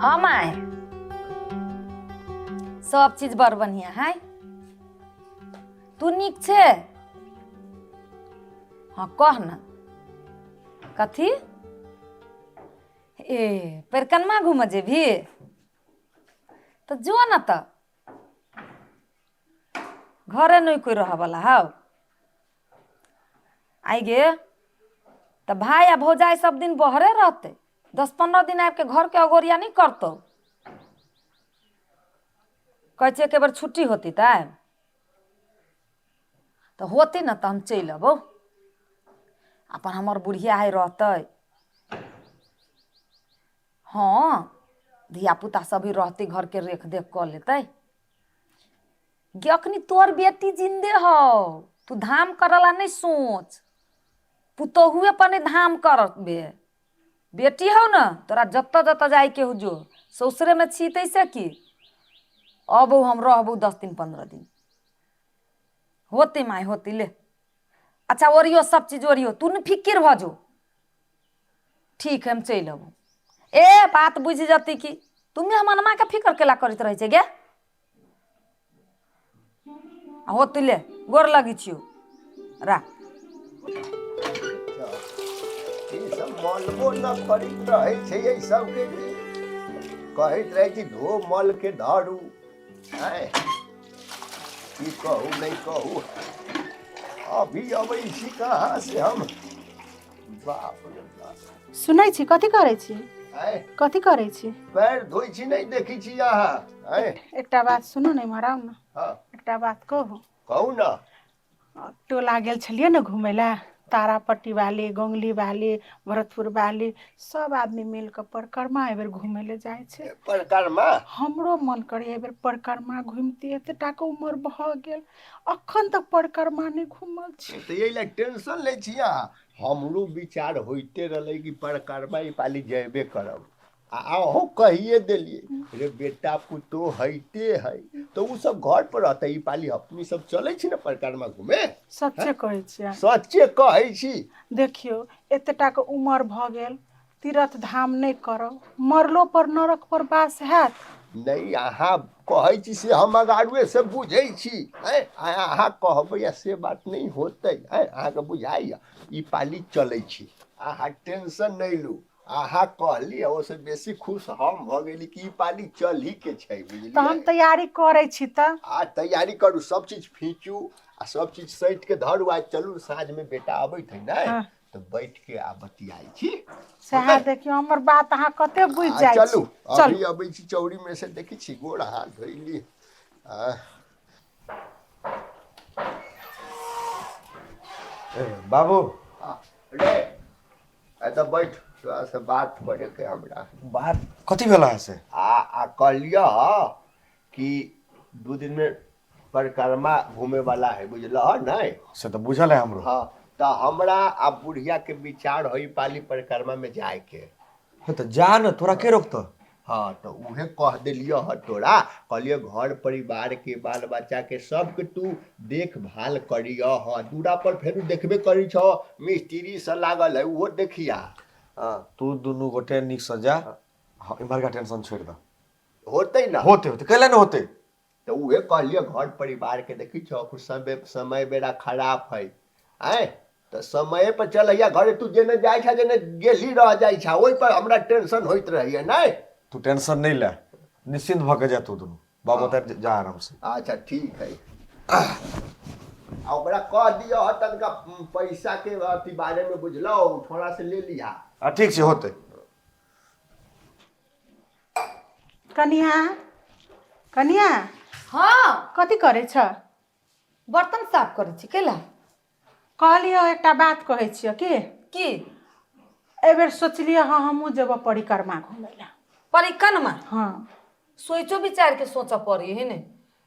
हाँ माय, सब चीज बड़ बढ़िया है। तू नीक छे? हाँ कह ना। कथी? ए परिक्रमा घूमऽ जेबही? तऽ जो ने। तऽ घरे नहि कोइ रहऽवला हौ। आइ गे, तऽ भाय आ भौजाइ सब दिन बहरे रहतै? 10-15 दिन आबिके घरके अगोरिया नहि करतौ? कहै छियै, एके बेर छुट्टी होती तऽ आयब। तऽ होतै ने तऽ हम चलि अबौ। अपन हमर बुढ़िया हइ, रहतै। हँ, धियापुता सब भी रहतै, घरके रेख देख कऽ लेतै। गे, अखनी तोहर बेटी जिन्दे हौ, तू धाम करऽ ला नहि सोच। पुतोहुए पर नहि धाम करबे। बेटी हौ ने तोरा, जतऽ जतऽ जाइके हौ जो। ससुरेमे छी तैसे की? अबौ, हम रहबौ 10 दिन 15 दिन। होतै माय, होतै। ले, अच्छा ओरियो, सब चीज ओरियो, तू ने फिकिर भऽ जो। ठीक है, हम चलि अबू। ए बात बुझि जतै कि तू मेहमानमाके फिकर केला करैत रहै छै गे? आ होतै, ले, गोर लगै छियौ, राख। ई सब मलबो न करैत रहै छै। एहि सबके की कहैत रहै छी, धो मल के धरू। आँय, की कहू, नहि कहू। अभी अबै छी कहाँ से हम, बाप रे बाप। सुनै छी, कथी करै छी? आँय? कथी करै छी? पैर धोइ छी, नहि देखै छी अहाँ? आँय? एकटा बात सुनू ने, इम्हर आउ ने। हँ। एकटा बात कहू? कहू ने। टोला गेल छलियै ने घुमै लए, तारापट्टी वाली, गोंगली वाली, भरतपुर वाली, सब आदमी मिल कऽ परिक्रमा एहिबेर घुमै लए जाइ छै। परिक्रमा? हमरो मन करैए एहिबेर परिक्रमा घुमितियै। एते टाके उमर भऽ गेल, अखन तक परिक्रमा नहि घुमल छी। तऽ एहि लए टेंशन लै छी अहाँ? हमरो विचार होइते रहलै कि परिक्रमा ई पाली जेबे करब, आ अहूँ कहिए देलियै। रे, बेटा पुतोह होइते है तऽ ओ सब घर पर रहतै। ई पाली अपनी सब चलै छी ने परिक्रमा घूमे? सच्चे कहै छियै? सच्चे कहै छी। देखियौ, एते टाके उमर भऽ गेल, तीर्थ धाम नहि करब, मरलो पर नरक पर वास हैत? नहि, अहाँ कहै छी से हम अगाड़ुए से बुझै छी। आँय, आ अहाँ कहबै आ से बात नहि होतै। आँय, अहाँके बुझाइए? ई पाली चलै छी, अहाँ टेंशन नहि लू। अहाँ कहली, ओहिसँ बेसी खुश हम भऽ गेली कि ई पाली चलही के छै। तऽ हम बुझलियै? तैयारी करै छी तऽ। आ तैयारी करू, सब चीज फीचू आ सब चीज सैत के धरू आ चलू। साँझमे बेटा अबैत है ने, तऽ बैठ के आ बतियाइ छी। सएह देखियौ, हमर बात अहाँ कते बुझि आ जाइ चलू। छी। चलू। अभी अबै छी चौरी में से, देखै छी, गोड़ हाथ धोइली आ ए बाबू। रे, एतऽ बैठ, तोरा से बात करे के हमरा। बात कथी भेल अहाँ से? आ आ कहलियह कि 2 दिन में परिक्रमा घूमे वाला है, बुझलह नहीं? से तऽ बुझल है हमरो। हाँ, तऽ हमरा आ बुढ़िया के विचार है पाली परिक्रमा में जाए के। हाँ, तऽ जा ने, तोरा के रोकतऽ? हाँ, तऽ उहे कह देलियह ह तोरा। कहलियै, घर परिवार के, बाल बच्चा के, सबके तू देखभाल करियह ह। दूरा पर फेर देखबे करी छौ, मिस्त्री से लागल है, उहो देखिया। हाँ। तू दुनू गोटे नीकसँ जा। हाँ, इम्हरका टेंशन छोड़ि दऽ। होतै ने? होते, होते, कैला ने होते? तऽ उहे कहलियै, घर परिवार के देखी छौ, कुछ समय समय बेरा खराब है। आँय, तऽ समय पर चलैया घरे। तू जेने जाइ छा, जेने गेली रह जाइ छा, ओहि पर हमरा टेंशन होइत रहैया नहि। तू टेंशन नहीं ले, निश्चिंत भऽ के जा तू दुनू बाबू। तर जा आराम से। अच्छा, ठीक है। आ ओकरा कह दिअ तनिका पैसा के अथी बारे में, बुझलौ? थोड़ा से ले लिहा। आ ठीक छै, होते। कनिया, कनिया। हँ। कथी करै छ? बर्तन साफ करै छी। कैला? कहलियौ, एकटा बात कहै छियौ की। की? एहिबेर सोचलियै हँ, हमहूँ जेबऽ परिक्रमा घुमै लए। परिक्रमा? हँ। सोचो विचार के सोचऽ पड़ी है ने।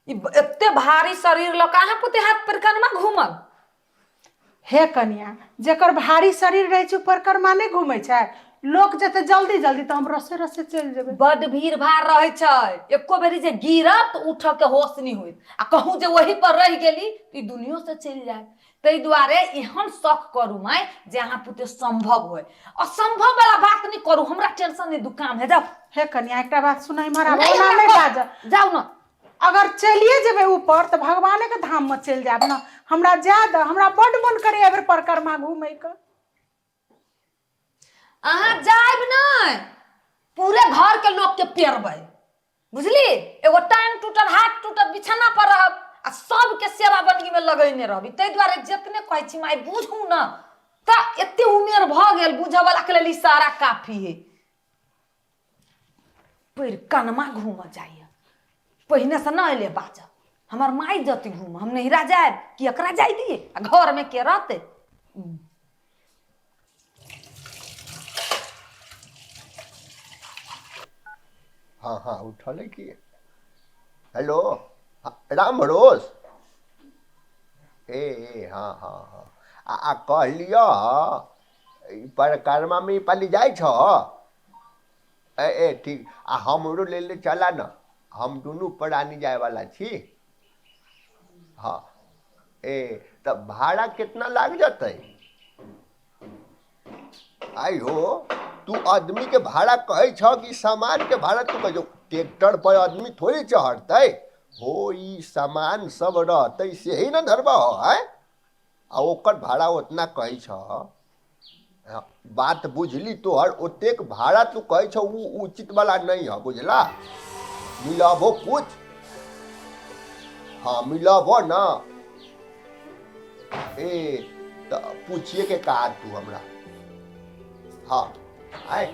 ई एते भारी शरीर लऽ कऽ अहाँ पुते हाथ परिक्रमा घूमल? हे कनिया, जेकर भारी शरीर रहै छै ओ परिक्रमा नहि घूमै छै? लोक जेतै जल्दी जल्दी तऽ हम रसे रसे चलि जेबै। बड भीड़ भाड़ रहै छै, एको बेरी जे गिरब तऽ उठऽ के होश नहि होइत, आ कहूँ जे वही पर रहि गेली तऽ ई दुनियो से चलि जायत। ताहि दुआरे एहन शौक करू माय जे अहाँ पुते संभव होय, असंभव वाला बात नहि करू। हमरा टेंशन नहि, दुकान है, जाउ। हे कनिया, एकटा बात सुनै, इम्हर आब नहि, ओना हमरा नहि बाजऽ। जाउ ने। अगर चलिए जेबै ऊपर तऽ भगवानेके धाममे चलि जायब ने। हमरा जाय दऽ, हमरा बड्ड मन करैए एहिबेर परिक्रमा घूमैके। अहाँ जायब नहि, पूरे घर के लोग के पेरबै, बुझली? एगो टांग टूटल हाथ टूटल बिछाना पर रहब आ सबके सेवा बन्दगी में लगैने रहबी। ताहि दुआरे जितने कहै छी माय बुझू ने, तऽ एते उमेर भऽ गेल, बुझऽ वाला के लेल इशारा काफी है। पैर कनमा घूमऽ जाइए, पहिने से न एले बाजऽ। हमर माय जती घूम, हम नहिरा जायब कि एकरा जाय दिए? आ घर में के रहते? हाँ हाँ, उठल की? हेलो, हाँ, राम भरोस। ए ए, हाँ हाँ हाँ, आ आ कहलिअ, ई परिक्रमा ई पाली जाइ छह? ए ए, ठीक। आ हमरो लेले चला न, हम दुनू प्राणी जायवाला छी। हाँ, ए तऽ भाड़ा कितना लाग जतै? आइ हो, तू आदमी के भाड़ा कहै छह कि सामान के भाड़ा तू कहै छौ? ट्रैक्टर पर आदमी थोड़े चढ़तै हो, ई सामान सब रहतै से ही ने धरबह। आँय, आ ओकर भाड़ा ओतना कहै छह? हाँ, बात बुझली तोहर। ओतेक भाड़ा तू कहै छौ उ उचित वाला नहीं है, बुझला? मिलाबो कुछ, हाँ मिलाबो ना। ए तऽ पूछिए के कहा तू हमरा। हाँ, आय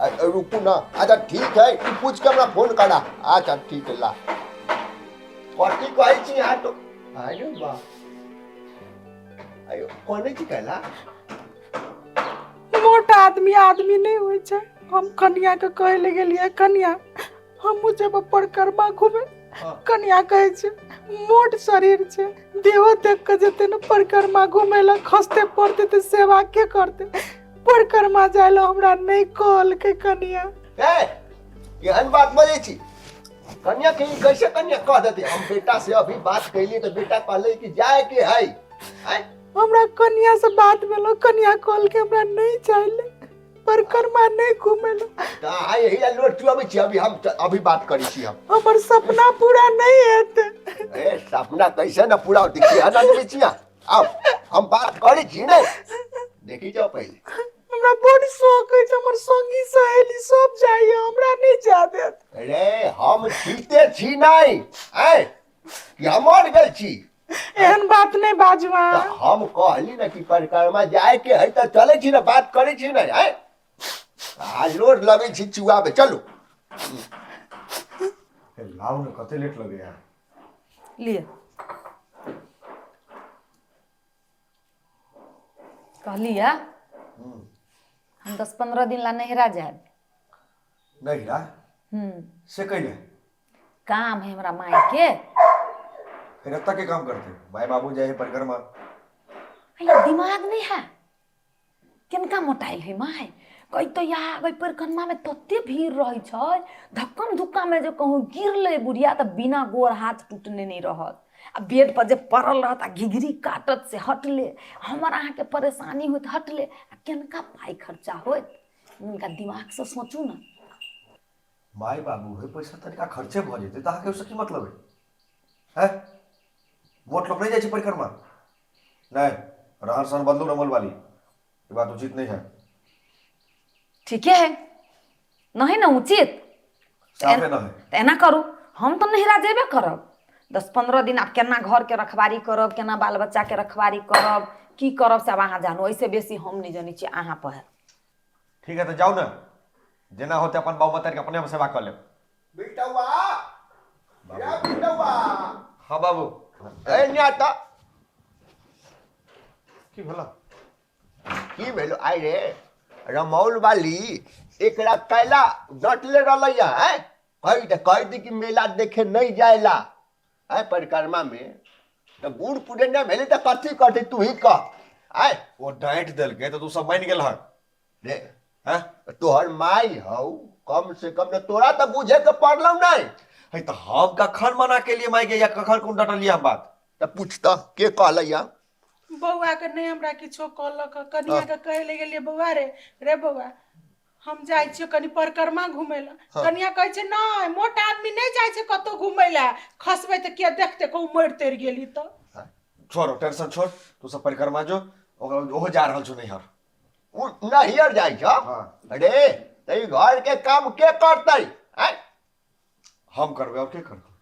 आय, रुकू ना। अच्छा ठीक है, तू पूछ के हमरा फोन करा। अच्छा ठीक है, ला। कथी कहै छी अहाँ तो? अरे वाह, आयो कोने छी कहला? मोट आदमी आदमी नहि होइ छै। हम कनिया के कहै लए गेलियै, कनिया हमहूँ जेबै परिक्रमा घूमे। कनिया कहै छै मोट शरीर छै, देहो देख कऽ जेतै ने परिक्रमा घूमे लए, खसते पड़तै तऽ सेवा के करतै? परिक्रमा जाय लए हमरा नहि कहलकै कनिया। ए, केहन बात बजै छी? कन्या के ई कैसे कन्या कह देते? हम बेटा से अभी बात कैलिए तऽ बेटा कहले कि जाए के है। आँय? हमरा कनिया से बात भेलो, कनिया कहलकै हमरा नहीं चाहिए परिक्रमा नहीं घूमे ला। तऽ अहाँ यही ला लोट चुआबै छी? अभी हम अभी बात करै छी हम। हमर सपना पूरा नहीं हेतै। ए, सपना कैसे ना पूरा होतै? केहन आदमी छी अहाँ? आउ, हम बात करै छी ने, देखी जाओ पहिले। हमरा बड़ शौक अछि, हमर संगी सहेली सब जाइए, हमरा नहीं जा देत। अरे हम जीते छी नहीं आँय कि हम मर गेल छी? एहन बात नहीं बाजू तऽ अहाँ। हम कहली ने कि परिक्रमा जाए के है तऽ चलै छी ने, बात करै छी ने। आँय, आ लोड लगै छी चुआबे, चलू। हे, लाउ ने, कते लेट लगैया। लिए, कहलियै हम 10-15 दिन ला नहिरा जायब। नहिरा? से कैले? काम है हमरा माय के। फिर एतऽ के काम करते? माय बाबू जाए है परिक्रमा। अरे दिमाग नहीं है? किनका मोटाइल है माय? कहि तऽ या ओहि परिक्रमा में तते भीड़ रहै छै, धक्कम धुक्का में जे कहूँ गिरलै बुढ़िया तऽ बिना गोर हाथ टूटने नहि रहत, आ बेड पर जे पड़ल रहत आ घिघरी काटत से हटले हमर अहाँके परेशानी होत, हटले आ केनका पाइ खर्चा होत? हुनका दिमागसँ सोचू ने। माय बाबू है, पैसा तनिका खर्चे भऽ जेतै तऽ अहाँके ओहिसँ की मतलब है? हैं, मोट लोक नहि जाइ छै परिक्रमा? नहि, रहन सहन बदलू रमल वाली, ई बात उचित नहीं है। ठीके है, नहीं ने उचित? साफे न है। तऽ एना करू, हम तऽ नहिरा जेबे करब 10-15 दिन। आब केना घरके रखवारी करब, केना बाल बच्चाके रखवारी करब, की करब से आब अहाँ जानू। एहिसँ बेसी हम नहि जनै छी, अहाँ पर है। ठीक है, तऽ जाउ ने, जेना होतै अपन बाबू मतारी के अपने हम सेवा कऽ लेब। बेटवा, या बेटवा। हाँ बाबू। ए न्याता। की भेला? की भेलो? आइ रे रमौल वाली, एकरा कैला डटले रहलै है? कहि दे, कहि दी कि मेला देखे नहीं जाएला आय परिक्रमा में, तऽ बूढ़ पुरनिया भेलै तऽ कथी करतै? तू ही कह आय। ओ डाँटि देलकै तऽ तू सब मानि गेल हन? रे। हैं? तोहर माय हौ, कम से कम ने तोरा तऽ बुझे के पड़लौ नहि। है तऽ हम कखन मना केलियै माय के, या कखन कोन डटलियै हम बात? तऽ पूछ तऽ के कहलै या? बौआ के नहि हमरा किछो कहलक। कनिया के कहै लए गेलियै, बौआ रे, रे बौआ, हम जाइ छियै कनि परिक्रमा घुमै लए। कनिया कहै छै, नहि, मोट आदमी नहि जाइ छै कतहु घुमै लए, खसबै तऽ के देखतै, कहूँ मरि तरि गेली तऽ। छोड़ टेंशन छोड़, तू सब परिक्रमा जो, ओकरा ओहो जा रहल छौ नैहर। ओ नैहर जाइ छौ? हाँ। अरे तऽ ई घर के काम के करतै? आँय? हम करबै, और के करतै?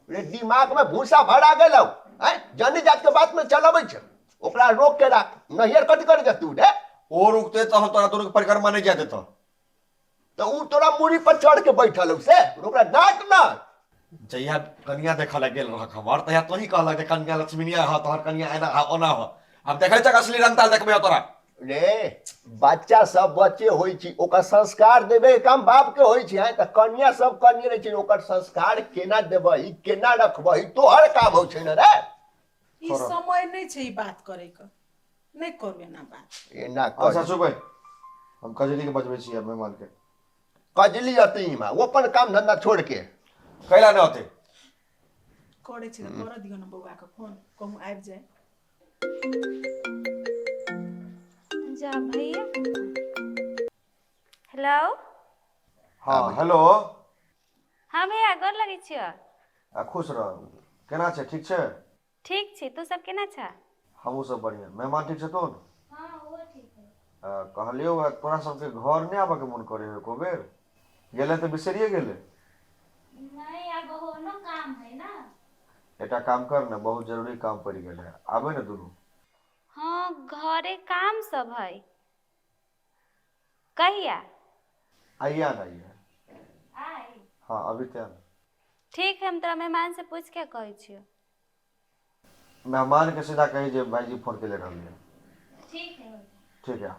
रे दिमाग में भूसा भरा गेलौ। आँय, जनी जात के बात में चलबै छै, ओकरा रोक के राख। नैहर कथी करे जा तू रे? ओ रुकते तऽ हम तोरा दुनू के परिक्रमा नहि जाय देतौ। तऽ उ तोरा मूड़ी पर चढ़ के बैठल हौ, से ओकरा डांट ना। जहिया कनिया देखऽ लए गेल रहक हमर, तहिया तोही कहलक जे कनिया लक्ष्मीनिया ह, तोहर कनिया एना ह ओना ह। आब देखै छक असली रंग ताल देखबै तोरा। रे बच्चा सब बच्चे होइ छै, ओकर संस्कार देबे के काम बाप के होइ छै। तऽ कनिया सब कनिया रहै छै, ओकर संस्कार केना देबही, केना रखबही, तोहर काम होइ छै ने रे। ई समय नहि छै ई बात करे के, नहि करू एना बात। एना कर। अच्छा चुप, हम कजरी के बजबै छी मेहमान के। कजली अती मा, ओ अपन काम धंधा छोड़ के कैला नहि होते? करै छै तऽ करऽ दियौ ने बौआ के फोन, कहूँ आबि जाय। जा भैया। हेलो। हाँ हेलो। हाँ भैया, गोर लगै छियौ। आ खुश रह। केना छै, ठीक छै? ठीक छी, तू सब केना छ? हमहूँ सब बढ़िआँ। मेहमान ठीक छथुन? हाँ ओहो ठीक है। कहलियौ है तोरा सबके घर नहि आबऽके मन करे है एको बेर? गेलै तऽ बिसरिए गेलै। नहीं, आब ओनो काम है ना। एकटा काम कर ने, बहुत जरूरी काम पड़ि गेल है, आबै ने दुनू। हाँ घरे काम सब है। कहिया? आइए आना, आइए। आइ? हाँ अभी तऽ आना। ठीक है, हम तोरा मेहमान से पूछ के कहै छियौ। मेहमान के सीधा कही जे भाईजी फोन के ले रहलियै। ठीक है। ठीक है,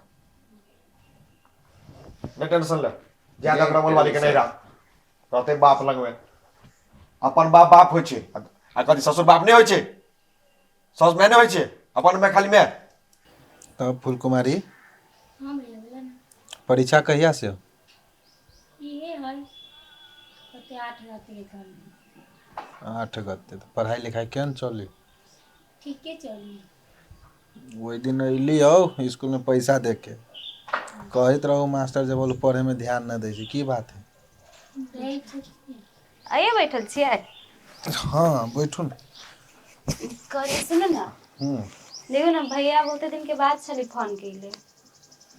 नहीं टेंशन ले, ज्यादा रमल वाली के नहीं रह रहते बाप लगमे। अपन बाप बाप होइ छै, आ कथी ससुर बाप नहि होइ छै? साउस माय नहि होइ छै? अपन माय खाली माय। तब फूलकुमारी। हाँ भैया, बोला ना। परीक्षा कहिया से हो? इहे है कते 8 गते के घर। 8 गते। तऽ पढ़ाई लिखाई केहन चली? ठीके चली। ओहि दिन अयली हौ स्कूल में पैसा दे के, कहैत रहू मास्टर जे बोलू पढ़े में ध्यान न दै छै, की बात है? दै छै। आइए बैठल छियै? हाँ बैठू ने। करे सुनू ने। देखू ने भैया बहुते दिन के बाद छली फोन केले।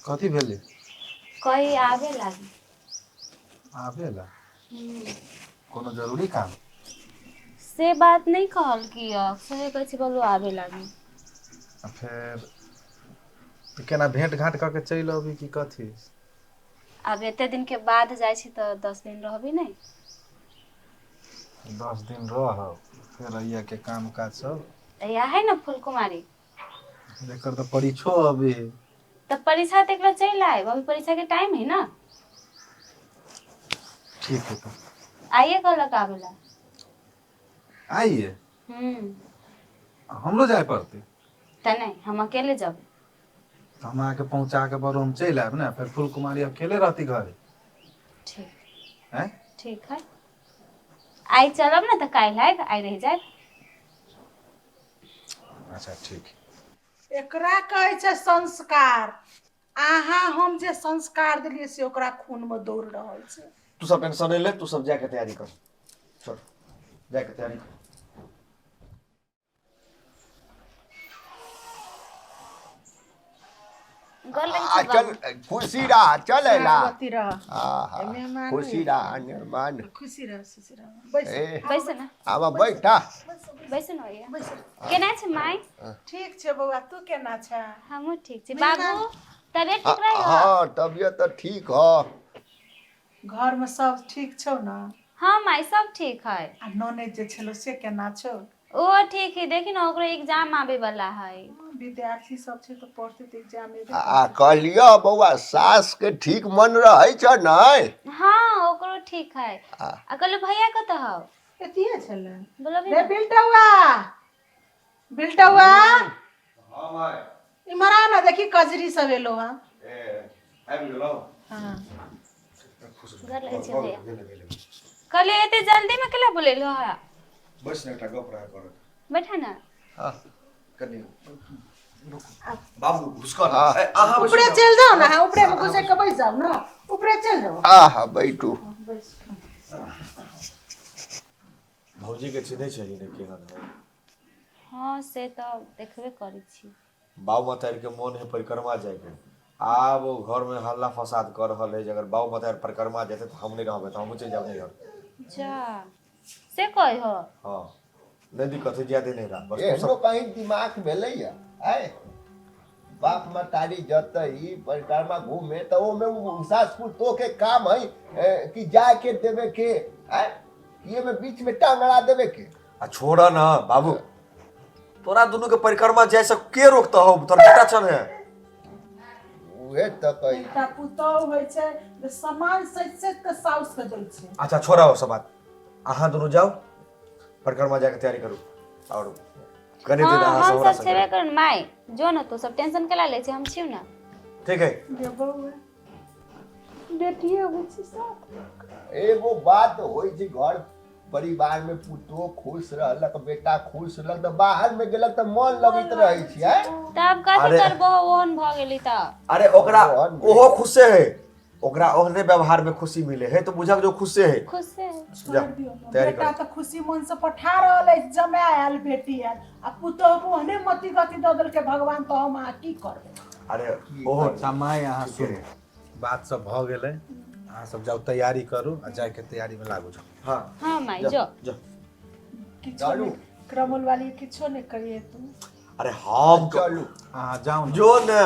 कथी भेलै? कही आबे लागी। आबे ला? कोनो जरूरी काम? से बात नहीं कहल की, से कहै छी बोलू आबे लागी। आ फेर तऽ केना भेंट घाँट कऽ के चलि अबी की कथी? आब एते दिन के बाद जाइ छी तऽ 10 दिन रहबी नहि? 10 दिन रहब, फेर अइया के काम काज सब। या है ना फूलकुमारी। एकर तऽ परीक्षो अभी है। तऽ परीक्षा तऽ एकरा चलि आयब, अभी परीक्षा के टाइम है ना। ठीक है तऽ। आइए कहलक आबे ला। आइए? हम्म। हमरो जाय पड़तै? तऽ नहीं, हम अकेले जब। तऽ हम अहाँके पहुँचा के बरो हम चलि आयब ने, फेर फूल कुमारी अकेले रहती घरे। ठीक। आँय? ठीक है, आइ चलब ने तऽ काल्हि आयब, आइ रहि जायब। अच्छा ठीक। एकरा कहै छै संस्कार। अहाँ हम जे संस्कार देलियै से ओकरा खूनमे दौड़ रहल छै। तू सब टेंशन नहीं ले, तू सब जाके तैयारी कर, छोड़ जाके तैयारी कर। गोर लगै आ छी चल बाबू। खुशी रह, चल अयला। सुहागवती रह। आहा, मेहमान। खुशी रह मेहमान। खुशी रह, खुशी रह, बैस। ए बैसू ने। आब बैठा। बैसू ने भैया। केना छै माय? ठीक छै बौआ, तू केना छै? हमहूँ ठीक छी। बाबू तबियत ठीक रही? हाँ तबियत तऽ ठीक ह। घरमे सब ठीक छौ ने? हाँ माय, सब ठीक है। आ ननैद जे छलो से केना छौ? ओहो ठीक है, देखी ने ओकरो एग्जाम आबे वाला है। विद्यार्थी सब छै तऽ पढ़तै तऽ एग्जाम एबे। आ कहलियौ बौआ, सास के ठीक मन रहै छ नै? हाँ ओकरो ठीक है। आ। आ कहलू भैया कतऽ हौ? एतिये छलै। बोलबी रे ने। बिलटौआ, बिलटौआ। हाँ माय। इम्हर आ ना, देखी कजरी सब एलो हँ। ए आबि गेलौ? हाँ। घर लगै छी भैया। कहलियै एते जल्दी में केला बोलेलहो है? बैस ने, एकटा गप रहे करत। बैठा ना। हाँ, कनि बाबू घुसकर अहाँ बैसू ऊपरे ने। चलि जाउ ने, अहाँ ऊपरे में घुसै के बैस जाउ ने, ऊपरे चलि जाउ। आहा, बैठू। भौजी के चिन्है छही ने, केहन है? हँ, से तऽ देखबे करै छी। बाऊ मतारी के मोन है परिक्रमा जायके। आब ओ घर में हल्ला फसाद कर रहल है जे अगर बाऊ मतारी परिक्रमा जेतै तऽ हम नहि रहबै, तऽ हमहूँ चलि जायब नैहर। जा, से कहै हो? हँ, नहि दिक्कत है, जाय दे नैहरा बस तू एहनो सब। कहीं दिमाग भेलैया? आय, बाप महतारी जतै परिक्रमा घूमे तऽ ओमे उ सास पुतोह के काम है कि जाय के देवे के? आय, ये में बीच में टांग अड़ा देवे के? आ छोड़ ना बाबू, तोरा दुनू के परिक्रमा जाय से के रोकता हो? तोर बेटा चल है। उहे तऽ कही। एकटा पुतोह होइ छै जे सामान सैत सैत के साउस के दै छै। अच्छा, छोड़ा ओ सब बात। अहाँ दुनू जाओ, परिक्रमा जाके तैयारी करू और कनि दिन हँ, अहाँ हम सब हमरा सब संगे छेबे करू माय। जो न, तू सब टेंशन केला लै छी? हम छियौ ने। ठीक है। गे बौआ, बेटिए होइ छै साथ। एगो बात होइ छै, घर परिवार में पुतोह खुश रहलक, बेटा खुश रहलक, तऽ बाहर में गेलक तऽ मन लगैत रहै छै, आँय? तब कथी अरे। करबो, ओहन भऽ गेली तऽ। अरे, ओकरा ओहन ओहो खुशे है। ओकरा ओहने व्यवहार में खुशी मिले है तऽ बुझक जो खुशे है। खुश है। जा, छोड़ि दियौ ने। तैयारी बेटा करू। तऽ खुशी मन से पठा रहल अछि, जमाय आयल, बेटी आयल, आ पुतोह के ओहने मति गति दऽ देलकै भगवान, तऽ हम अहाँ की करबै? अरे, ओहो अच्छा माय, अहाँ सुनू, बात सब भऽ गेलै। अहाँ सब जाउ, तैयारी करू आ जायके तैयारीमे लागू जाउ। हाँ। हँ माय। जा। जो। जा। किछो चलू। नहि क्रमल वाली, किछो नहि करिए तू। अरे, हम चलू। अहाँ जाउ ने। जो ने।